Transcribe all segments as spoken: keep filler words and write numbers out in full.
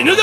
我が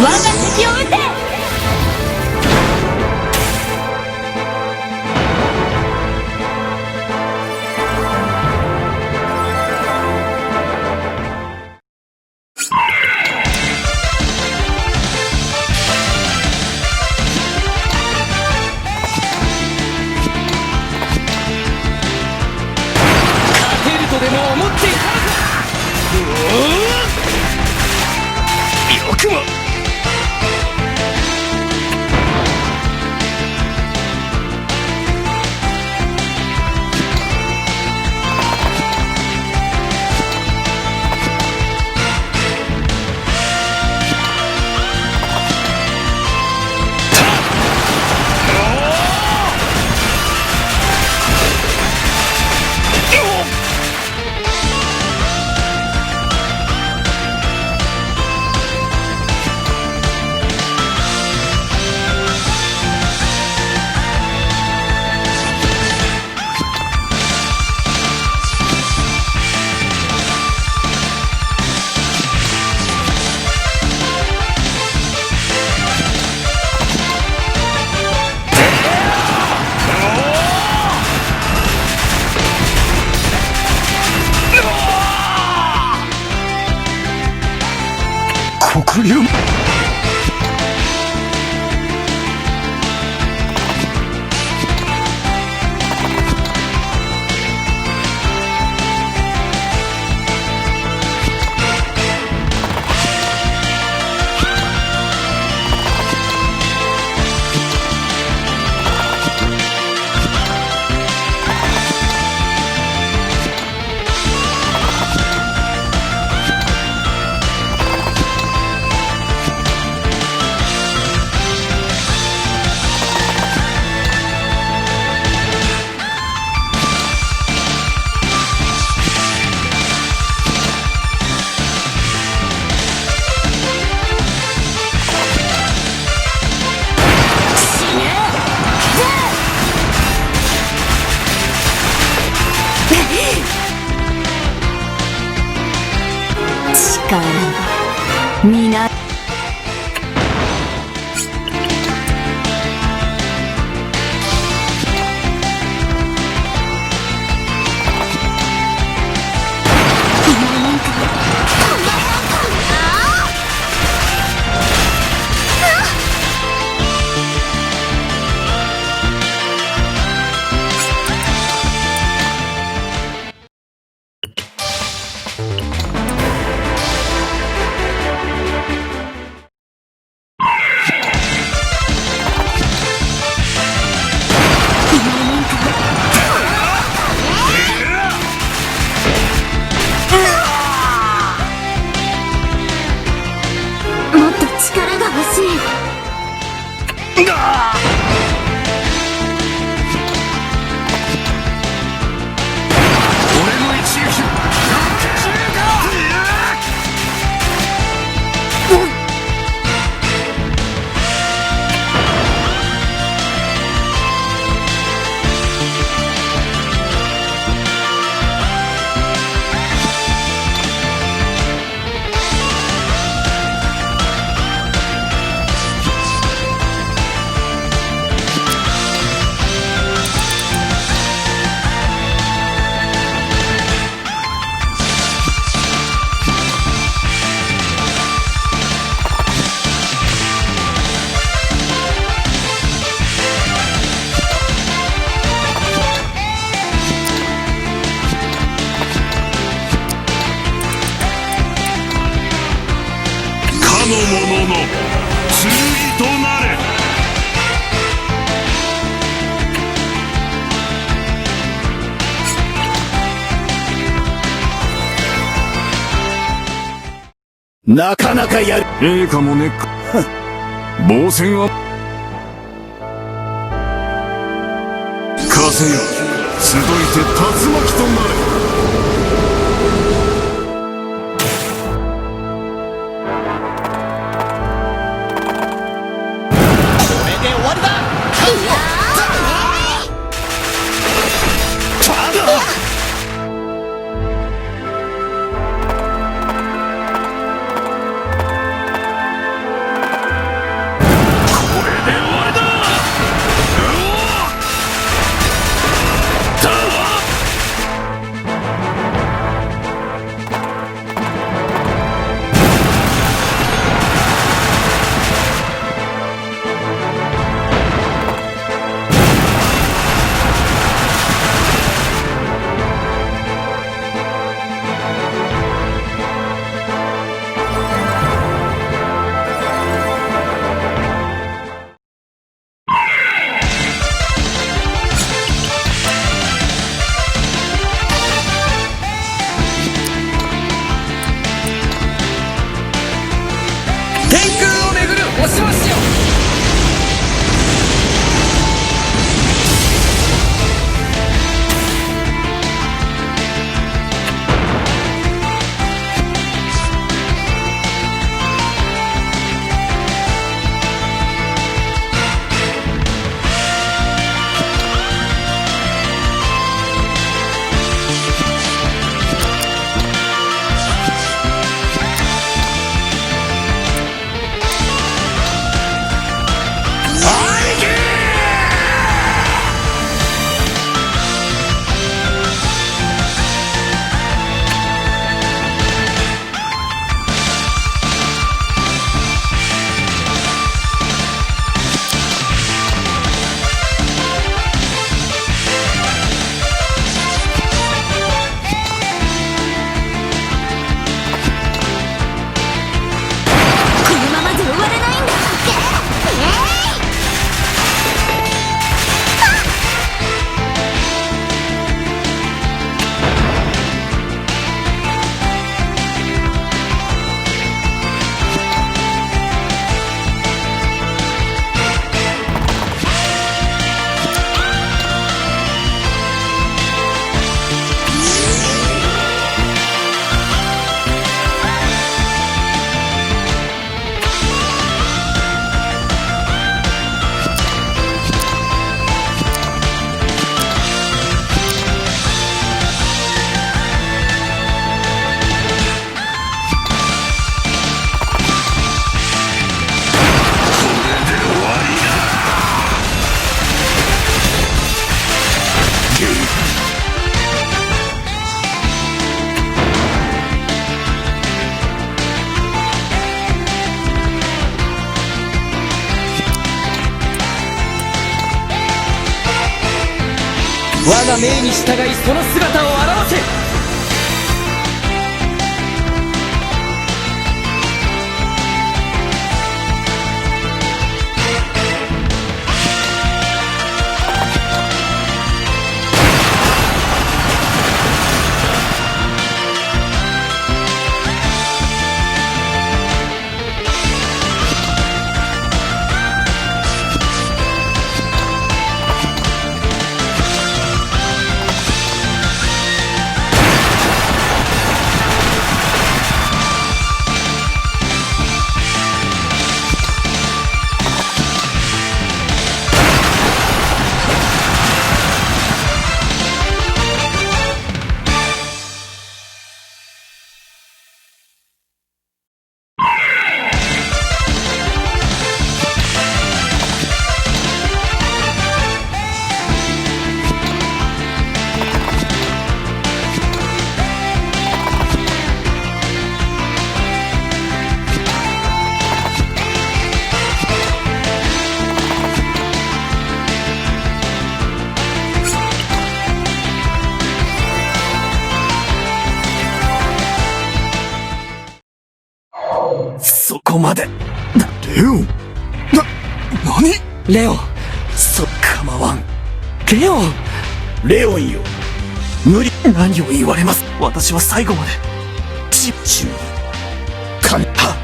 敵を討て！勝てるとでも思っていたのか。うおー！よくも！力をみなもっと力が欲しい。かの者の剣となれ。なかなかやる。ええかもね。防戦は風よ、集いて竜巻となれ。これで終わりだ。天空を巡る星々よ。このままじゃ終われないんだ。えい！我が命に従い、その姿を現せ。そこまで。レオン。な、何？レオン。そ、構わん。レオン。レオンよ。無理。何を言われます。私は最後まで。チッチュー。かん、は。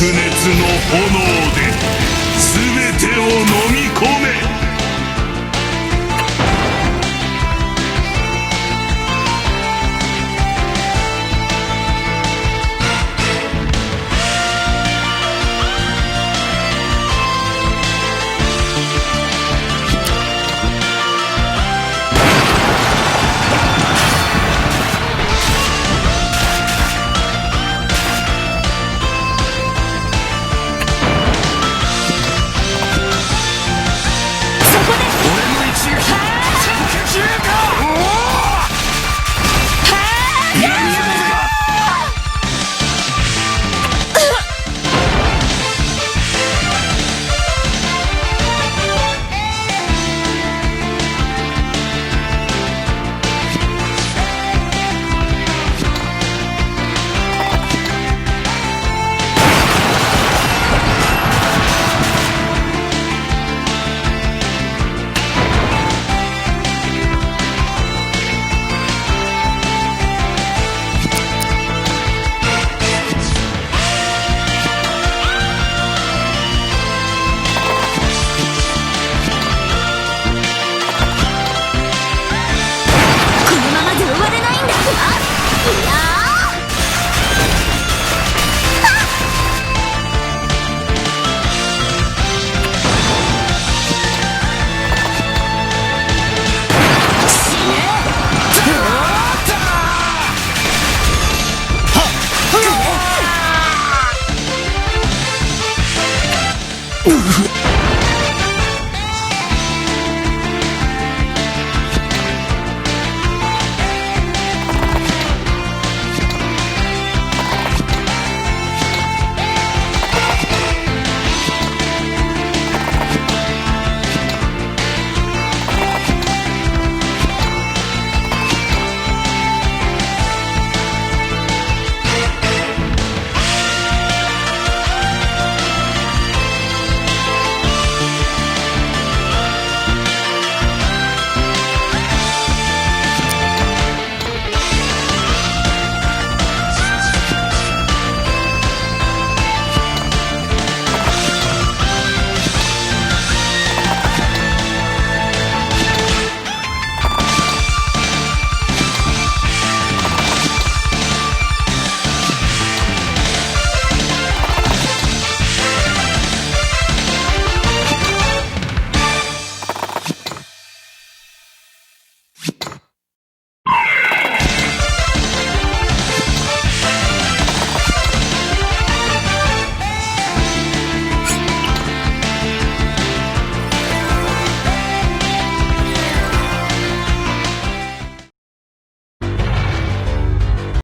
熱の炎で全てを飲み込め。